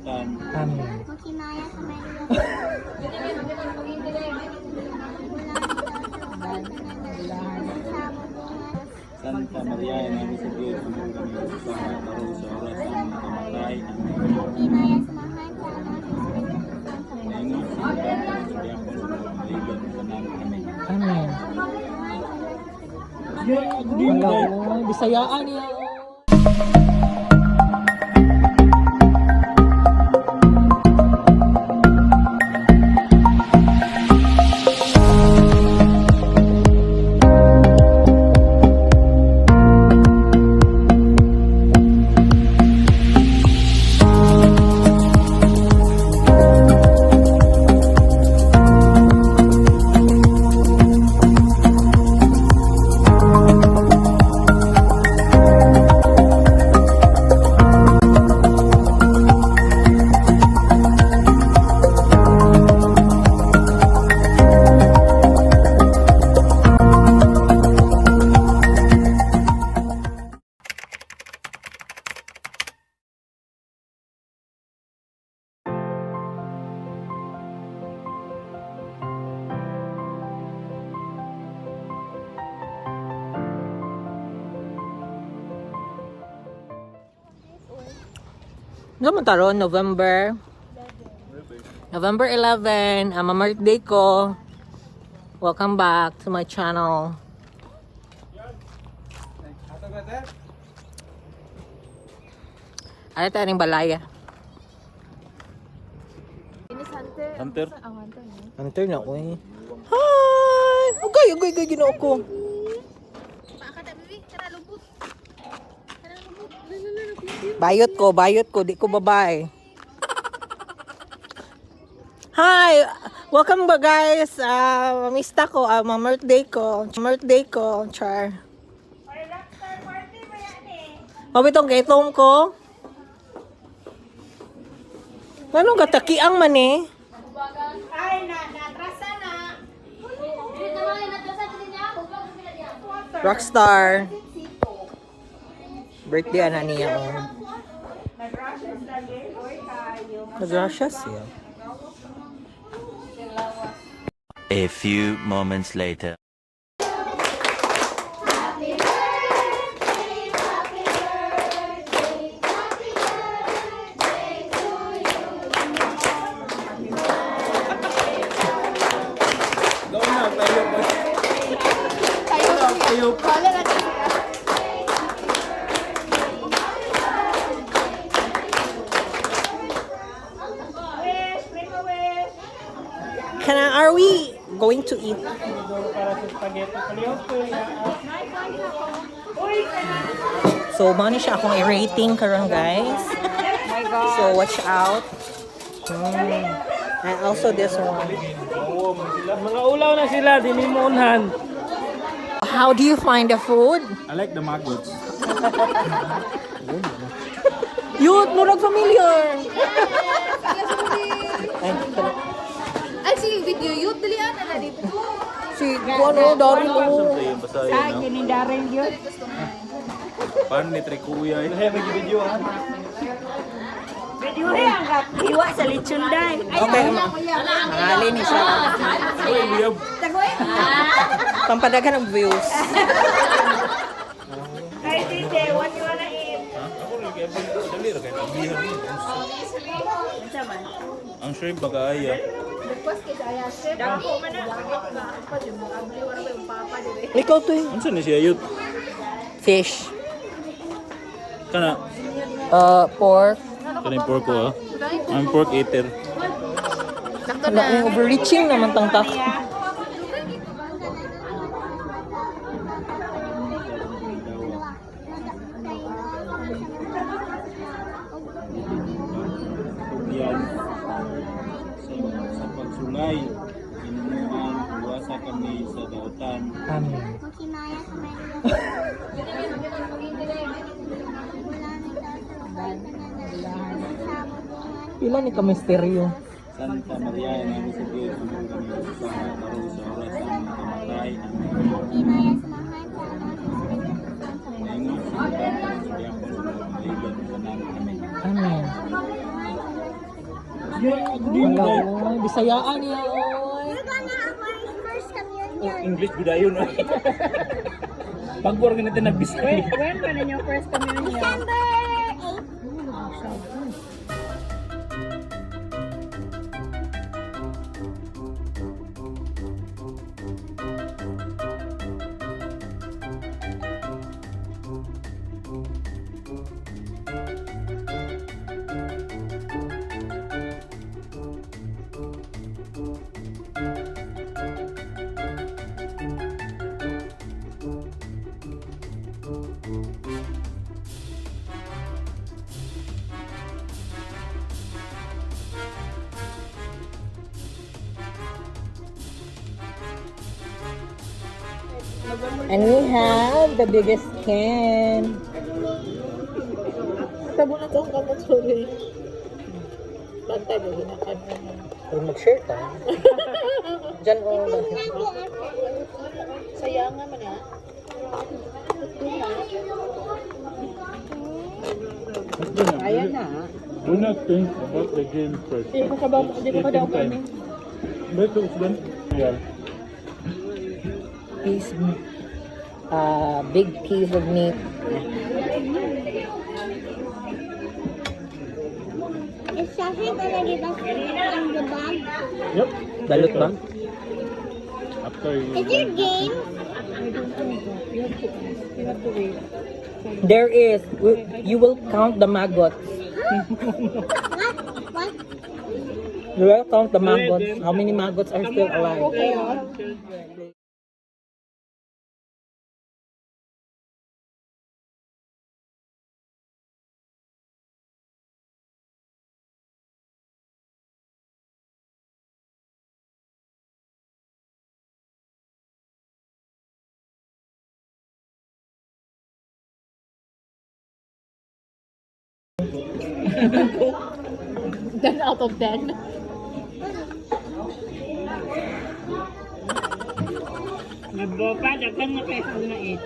dautan. Amen. Maghimaya sa Santa Maria, ina sa Diyos, tulungan kami sa karon sa oras sa among kamatay. Amen. Maghimaya sa Amahan, sa Anak, sa Espiritu Santo. Ingon sa Papa, sa Diakon, sa mga kaibigan, sa tanan. Amen. Amen. Wala, Wala, Bisayaan niya. Ano man taron? November? November 11, ang birthday ko. Welcome back to my channel. Ano tayo ng balaya? Hunter? Hunter na ko eh. Hi! Ugay, ugay, ugay, ginoo ko. Bayot ko, di ko babae. Hi! Welcome ba guys? Ah, mamista ko, mga birthday ko. Birthday ko, char. Mabitong gaytom ko. Anong katakiang man eh? Rockstar. Birthday ana niya oh. Nag-rushes siya. A few moments later. Go na, tayo. Tayo. Are we going to eat? So, mao ni siya akong i-rating karon guys. So, watch out. And also this one. Mga ulaw na sila, dili mo unhan. How do you find the food? I like the maggots. Yun, murag familiar. Ay, tala. Ay, sige, video yun. Dalian na na dito. Si, ano, Daryl, oh. Yung basahin, no? Ni Daryl yun. Paano ni Trikuya eh? Video ang hiwa sa lechon day. Okay. Mangali ni siya. Pampadagan ng views. Hi, DJ, what you wanna eat? Ako rin kaya dali ra kay pagbihan. Ang shrimp baka ay. Dako man na. Ikaw to eh. Unsa ni siya yut? Fish. Kana Pork. kana yung pork ko ah. I'm pork eater. Ano, overreaching naman tang tak. Yan. Sa pagsulay, inuman, iwasa kami sa dautan. Amen. Maghimaya sa Pila ni ka misteryo. Santa Maria, ina sa Diyos, tulungan kami sa karon sa oras sa among kamatay. Amen. Maghimaya sa Amahan, sa Anak, sa Espiritu Santo. Ingon sa Papa, sa Diakon, sa mga kaibigan, sa tanan. Amen. Amen. Maghimaya sa Wala, oy. Bisayaan niya, oy. We're gonna have our first communion. English budayon. Pag-work natin na Bisaya. When man yung first communion? December 8th. And we have the biggest can. Tabo na itong kamot, sorry. Bantay ba, hinakan mo. Pero mag-share ka. Diyan ko. Sayang nga man ah. Ayan na. Do not think about the game first. Hindi ko ka ba, hindi ko ka daw kami. Yeah. Piece, big piece of meat. Is Shafi gonna give us in the bag? Yep. Balot ba? After you... Is there game? There is. You will count the maggots. What? What? You will count the maggots. How many maggots are still alive? Ten out of 10. Nagbopa, daghan na kayo na eh.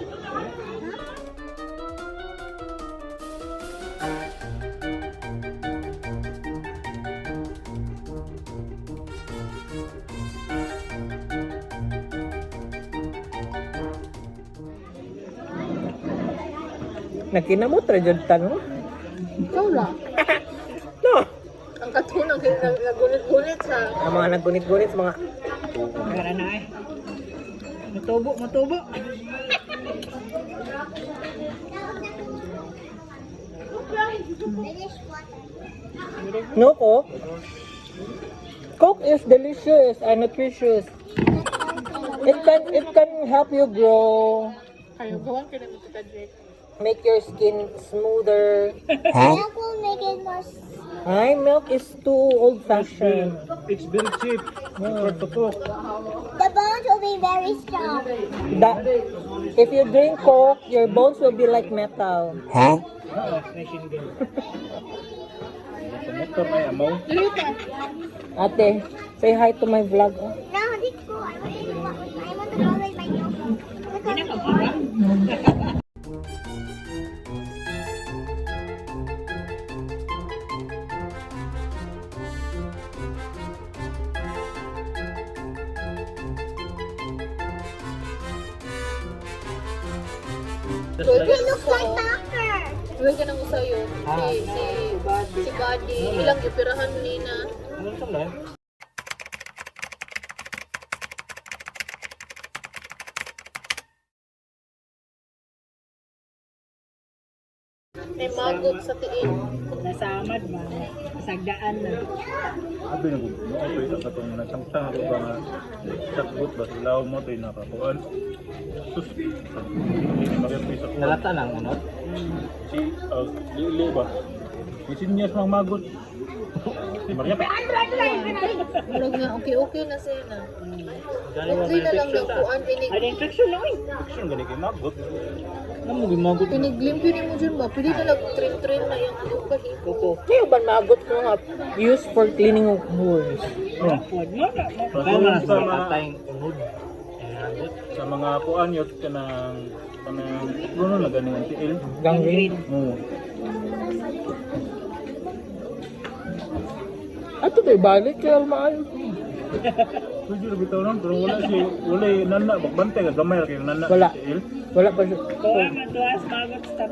Nagkinamot ra jud ta, no? Ikaw lang. No. Ang katunang nagunit-gunit sa Ang mga naggunit-gunit sa mga Gara na eh. Mutubo, mutubo. Finish water. No Coke. Coke is delicious and nutritious. It can help you grow, kayo gawan ka na mo kita Jake. Make your skin smoother. Milk will make it more smooth. Ay, milk is too old-fashioned. It's very cheap. For to cook. The bones will be very strong. If you drink Coke, your bones will be like metal. Motor ay amaw. Ate, say hi to my vlog. Oh. No, this cool. I want to go with my new Look at It looks like doctor. Uy, ka nang usayo. Si Buddy. Ilang gipirahan ni na. Ano sa lang? May magot sa tiin. Nasamad ba? Sagdaan na. Abi na mo ay pwede ka tong nasangtang ako ba nga sakbot ba law mo tayo nakakuan. Sus. Hindi na magyapay sa kuan. Nalata lang, ano? Si lili ba? Isinyas mga magot. Si Maria pa. Murag nga, okay-okay na siya na. Okay na lang nagkuan. Pinig, Ay, infection na eh. Action gani kay magot. Namo gyud magot. piniglimpyo ni mo dyan ba? Pwede na lang trim-trim na yung kahipo. Kuko. Di ba magot ko nga used for cleaning of wounds. Oh. Wag mo na. Pasulan sa mga sa mga kuan yot kanang kanang kuno na gani ang tiil. Gangrene. Oo. Ato tayo balik kaya maayo. Pwede ra bitaw nun, pero wala si wala nana bagbantay ka gamay ra kay nana. Wala. Si Il. Wala pa siya. Kuha man duha sa magot sa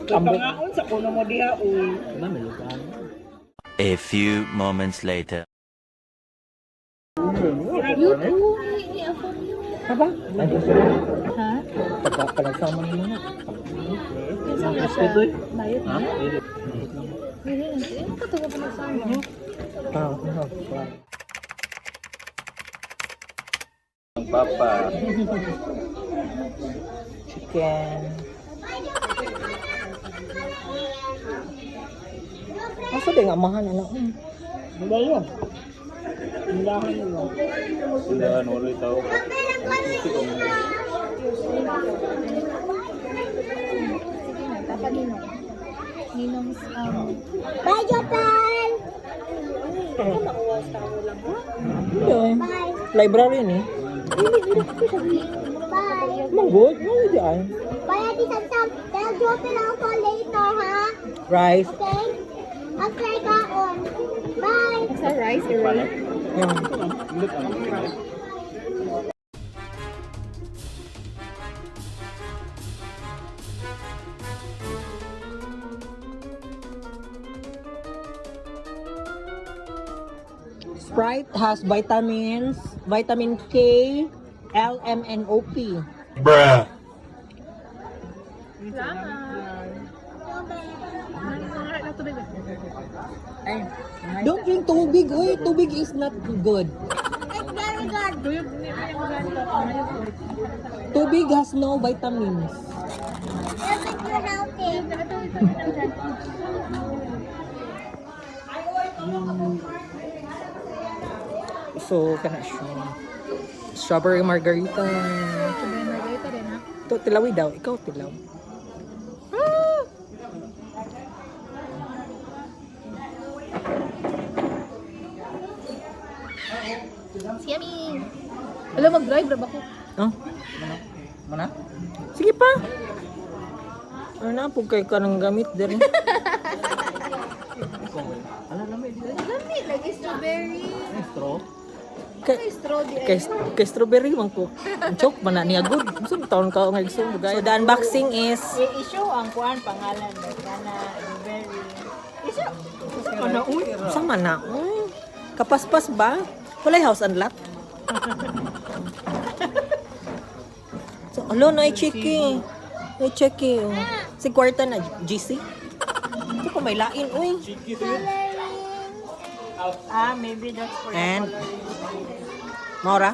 Ambot. Pangaon sa kuno mo diha uy. A few moments later. Yun, oo, ni Afam yun. Aba? Ha? Pagpalagsama mo na. Kinsa na siya? Bayot na? Dili na siya. Ano ka taga panagsama? Ah, Ang papa. Chicken. Asa ba yung amahan, anak? Wala yun. Tindahan nila. Tindahan wala tao. Gusto kong Sige na, tapa ninong. Ninong's, Bye, Japan! Ano makuha sa tao lang ha? Hindi. Bye! Library ni. Bye! Manggod? Manggod di ay. Bye, Ate Samsam! Dahil drop it ako later, ha? Rice. Okay? After kaon. Bye! Sa rice, right? Yeah. Indot ang pinay. Sprite has vitamins, vitamin K, L, M, N, O, P. Bruh. Don't drink tubig. Uy, tubig is not good. It's very good. Tubig has no vitamins. It'll make you healthy. So, kana siya. Strawberry margarita. Strawberry margarita rin ha? To, tilawi daw. Ikaw, tilaw. It's yummy! Alam, mag-drive ra ba ko? Oh? Mana? Sige pa. Ano na, pug kay ka ng gamit din. Lami, lagi strawberry. Kay, Straw di kay, kay strawberry man ko. Ang choke man na niya good. Unsa man taon ka nga igsoon. So the unboxing is I-show ang kuan pangalan kana blueberry. I-show. Sama na uy. Sama na uy. Kapaspas ba? Walay house and lot. So, alo, na chiki. May chiki. Oh. Si kwarta na, GC. Ito ko may lain, uy. Ah, maybe that's for And, Maura?